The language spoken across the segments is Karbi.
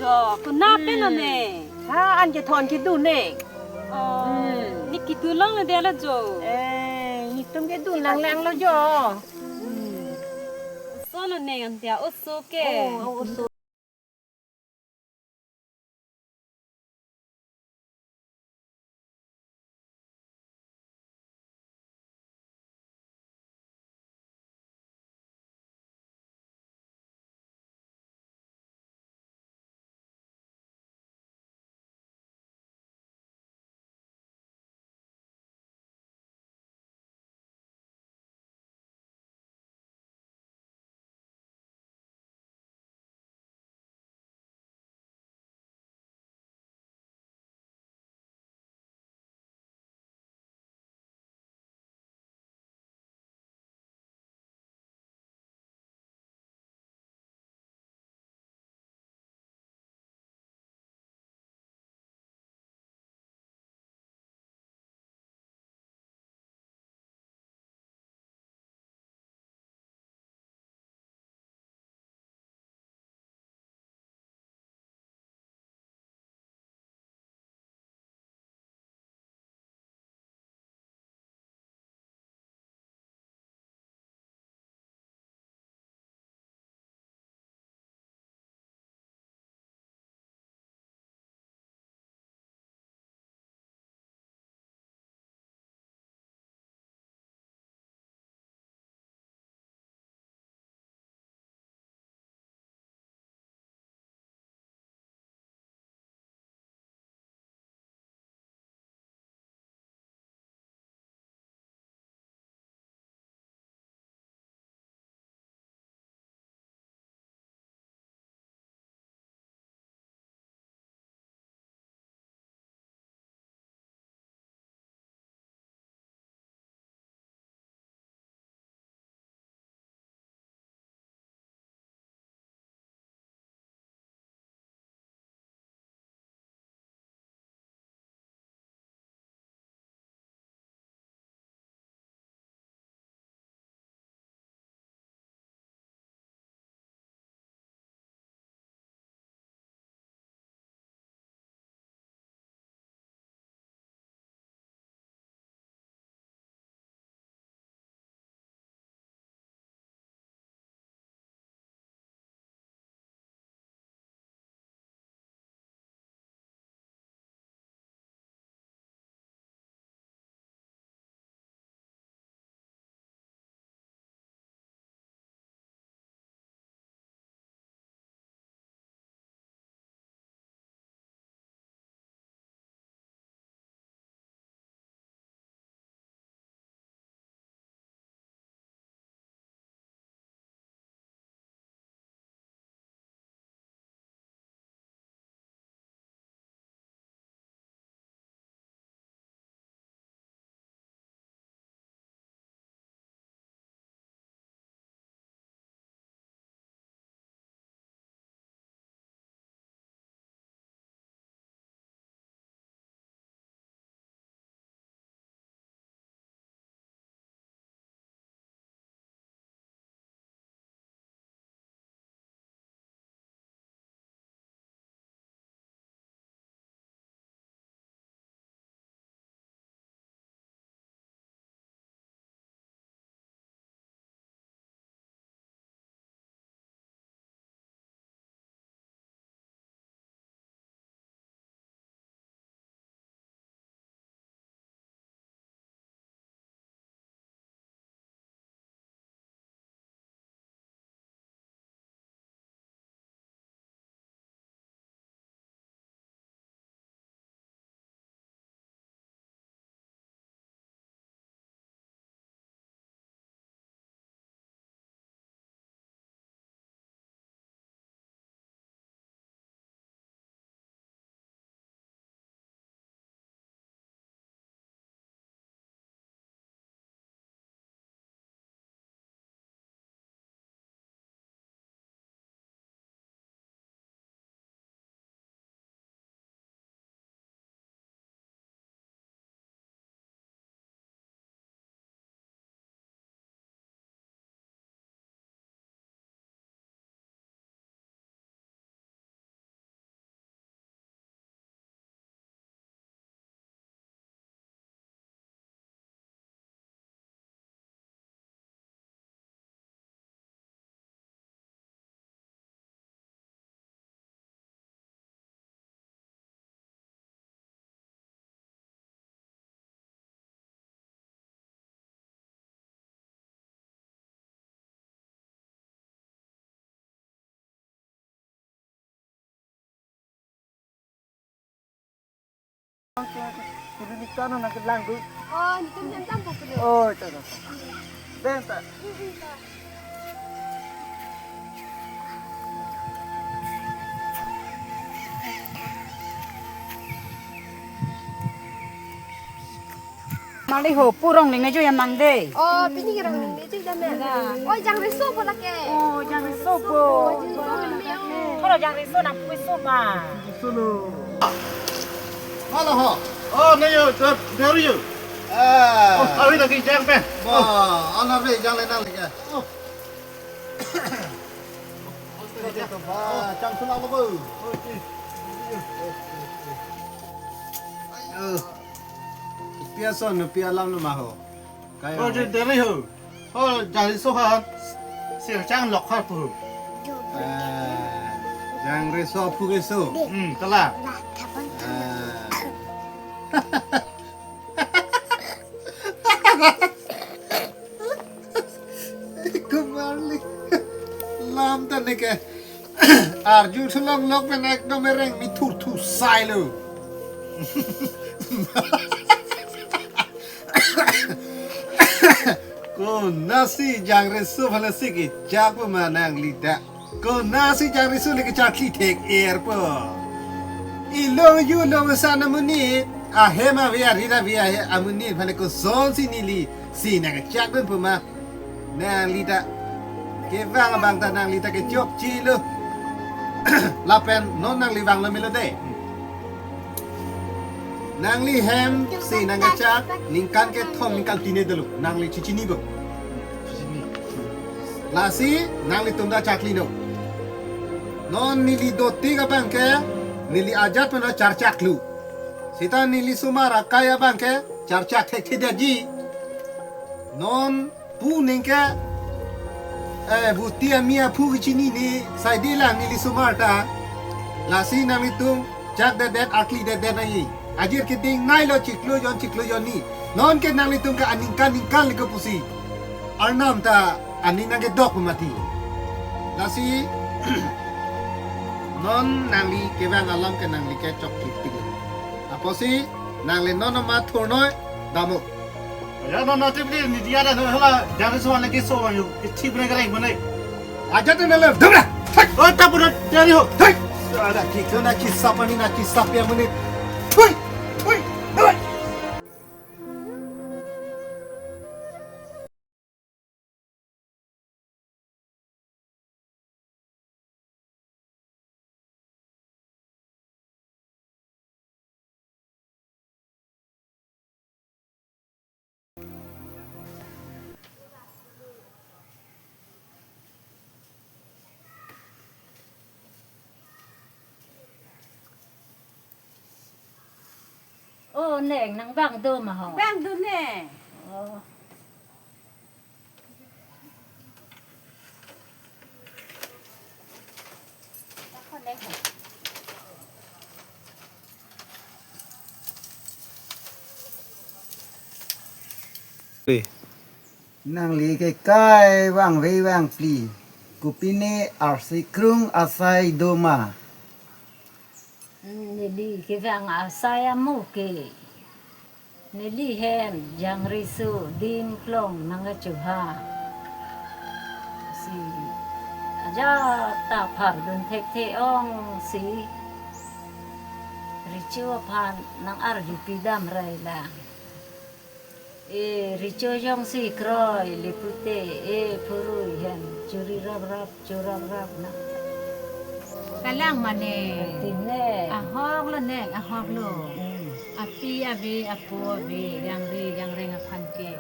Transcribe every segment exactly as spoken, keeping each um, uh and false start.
Jo, konat pen lo ne? Ha, an kethon kedun ne. Oh, Hmm. ne kedun longle det lo jo. Eh, netum kedun lang lang lo jo. Hmm. Oso lo ne ante, oso ke. Oh, oso. Tulu ni kano nang kelang du. Oh, nitum jam jam po tulu. Oh, ta, ta, ta. Den ta. Mali ho, pu Rongleng ne jo yam nang de. Oh, pini ke Rongleng ne jo yam nang. Oi, jangreso po lake. Oh, jangreso po. Oi, jangreso po. Koro jangreso nang pu so ma. Solo. Halo ho. Oh, ne yo, der, der yo. Ah. Oh, awi lagi jang pen. Wah, anak re jang le nang lagi. Oh. Ba, chang sulak lo bo. Ayo. Pi ason, pi alam lo ma ho. Kaya. Oh, je deri ho. Oh, jangreso ha. Sir chang lok har pu. Eh, jangreso pu keso. Hmm, kala. Eh. Kumar li. Lam ta ne ke. Arju thulong lok pen ekdom ereng mi thur thu sai lo. Konasi jangreso phalasi kechak pu ma nangli ta. Konasi jangreso le kechak thli thek er po. Ilong ju long san amonit, ahem ave arit ave ahe amonit aphan kosonsi neli si nang kechak dun pu ma. Nangli ta kevang abang ta nangli ta kechokche lo. Lapen non nangli vanglo melo de. Nangli hem si nang kechak ningkan kethom ningkan pine dolo. Nangli chichini bo. Lasi nanglitum ta chakli no. Non neli dotik abang ke neli ajat pen charchak lo. Seta neli somar akai abang ke charchak thekthe detji. Non pu ningke, eh, buti ami aphu kechinine saide lang neli somar ta. Lasi nanglitum chak dedet, akli dedet nai. Ajir keding nai lo chiklo jon, chiklo jon ni. Non ke nanglitum ke aningkan ningkan le kepusi. Arnam ta aning nang kedok mati. Lasi non nangli kevang alam ke nangli kechokche tik. Apotsi nangli non ma thurnoi damo. Ya non non tip li ni dia da no hala jangreso ane keso yo. Kechip ne kereng mane. Ajat ne le dum na. Thai. Oh, ta pura dari ho. Thai. Ada kiklo na kisap ani na kisap ya mane. Hui. Hui. Hui. Oh, neng, nang vang do ma ho? Vang do, neng. Oh. Nangli ke kai vangve vangphli, kopine arsi krung asai do ma? Neli kevang asai amo ke. Neli hem jangreso dim klong nang achuha. Si ajat ta phar dun thekthe ong si. Recho aphan nang arvi pidam rai lang. E, recho jongsi kroi le pute, e, phurui hem churi rap rap, churap rap na. Kalang mane. Tin ne. Ahok lo neng, ahok lo. Hmm. Api ave, apo ave, jangri, jangreng aphan ke.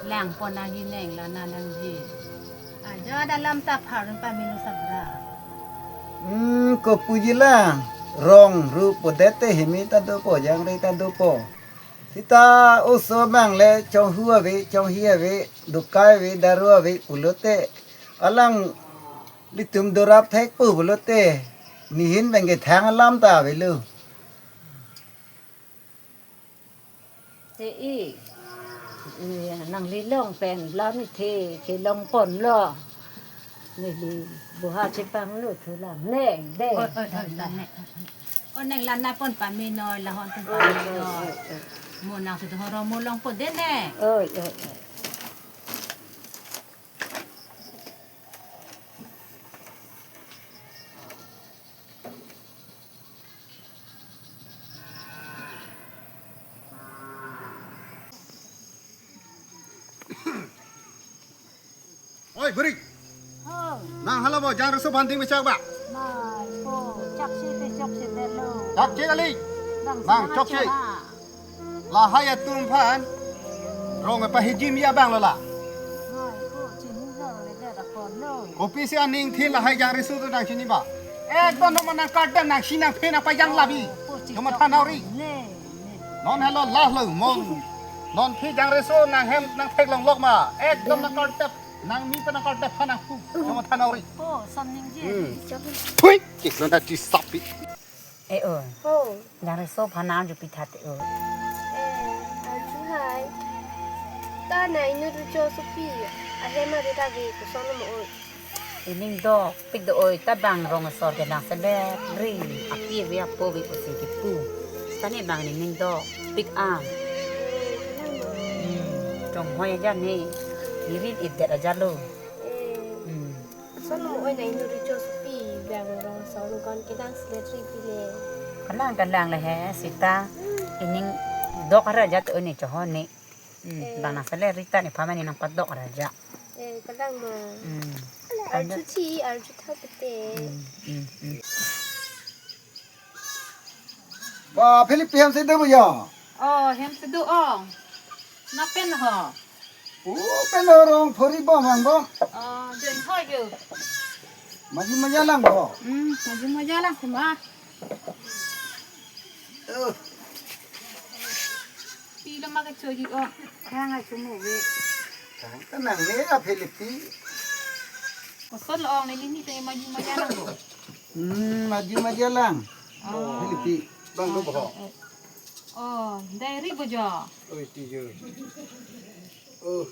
Lang pon agi neng la nanangji. Ajat alam ta phar dun pamelo sabra. Hmm, kopuji lang. Rong ru po det te himi ta dopo, jangri ta dopo. Sita oso abang le chonghu ave, chonghi ave, dokai ave, daru ave pulote. Alanglitum dorap thek po pulote. Nihin bang kethang alam ta avelo. Te i, i, nangli long pen lam ithe kelong ponlo. Neli buha chepanglo thu lam neng de. Oi, oi, oi, oi, neng. O neng la nai pon pame noi, lahon pon pame noi. Mo nang sudah horo mo longpo dei neng. Oi, oi, oi. Oi, buri. Ho. Nang hala bo jangreso banding mechak ba? Mai, po, chak si te chok si te lo. Chak si kali. Nang chok si. Lahai atum aphan rong apa hijim ya bang lo la. Mai, po, chini lo le de da pon lo. Kopisi aning thin lahai jangreso tu nang chini ba? Ekdom non nang kardan nang si nang phe nang pajang labi. Po, chini. Cuma than auri. Ne, ne. Non helo lah lo mon. Non phi jangreso nang hem nang theklong lok ma. Ekdom nang kartep. Nang mi pa nang kartep phan nang pu. Cuma than auri. Po, samning je. Hmm. Hui, kik lo na ji sapi. Eh, o. Ho. Jangreso phan nang arju pitha te o. Eh, arju hai. Ta nai inut Richo asopi ahem ave ta ave koson mo oi. Ining dopik do oi, ta bang rong asor ke nang selet ri. Api ave apo ave pusi kipu. Seta ne bang ining dopik am. Eh, kenang mo. Hmm, chonghoi aja ne. Nirit idet aja lo. Eh. Hmm. Koson mo oi nai inut Richo asopi bang rong asor ningkan ke nang selet ri pile. Kalang kalang le he seta ining dok ara jat oi ne chohon ne. Hmm, eh. Bang nang selet ri ta ne phaman ne nang padok ara ja. Eh, kalang mo. Hmm. Arju thi, arju tha pete. Hmm, hmm, hmm. Ba, Philip hem si do bo ya? Oh, hem si do ong. Na pen ho? Oh, pen ho rong phori bom hang bom. Oh, jen ho yo. Maji maja lang bo. Hmm, maji maja lang kuma. Oh. Pi lo ma kecho ji o. Kang a chumu ve. Kang ta nang ne a Philip pi. Koson lo ong ne ni ni te maji maja lang bo. Hmm, maji maja lang. Oh. Philip pi. Bang do bo. Oh, diary bo jo. Oi, ti jo. Oh.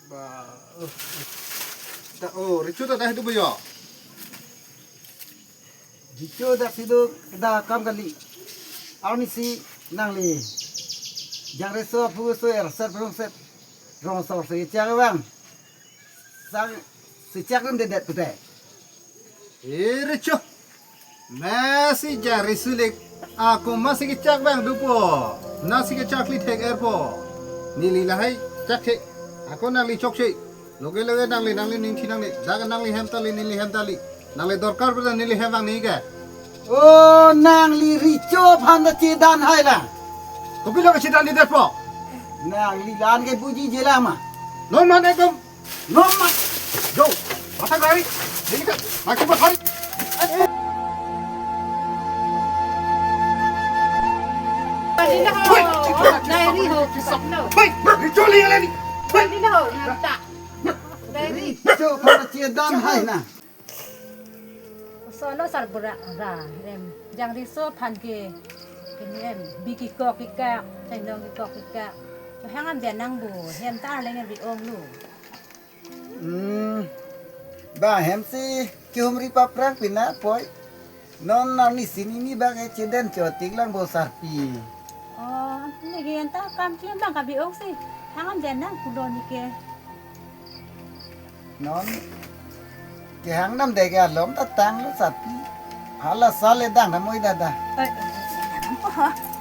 Ba, oh, oh. Da, oh, Richo ta dah itu bo jo. Richo dak si do da kam kali. Arnisi nangli jangreso aphu so er set rong set. Rong asor si chak bang. Sang si chak rum dedet pute. Eh, Richo. Masi jangreso le ako masi kechak bang dopo. Nasi kechak le thek erpo. Neli lahai chak the. Ako nangli chok si. Loge loge nangli nangli ning thi nangne. Dak nangli hem ta le neli hem ta le. Nangli dorkar pada neli hem bang ni ke. Oh, nangli Richo aphan ta chedan hai la. Kopi lo ke chedan ni detpo. Nangli lan ke puji je la ma. Non mane kom. Non ma. Jo. Mata gari. Ini kan. Maki ba hari. Diary ho. Diary ho. Hei, Richo le le ni. Hei. Diary ho. Nanta. Diary. Richo aphan ta chedan hai na. Solo sarbura ra em jangreso aphan ke kini em bi kikok kikak chainong kikok kikak. Hang am dia nang bo hem ta arleng em bi ong lo. Hmm. Ba hem si kihumri paprang pina poi. Non nangli sini ni ba ke chedan chotik lang bo sarpi. Oh, ne ke anta kam klem bang ka bi ong si. Hang am dia nang pulo ni ke. Non kehang nam dek along ta tanglo sarpi. Hala sale dang na moi dada. Oi, oi, oi, oi.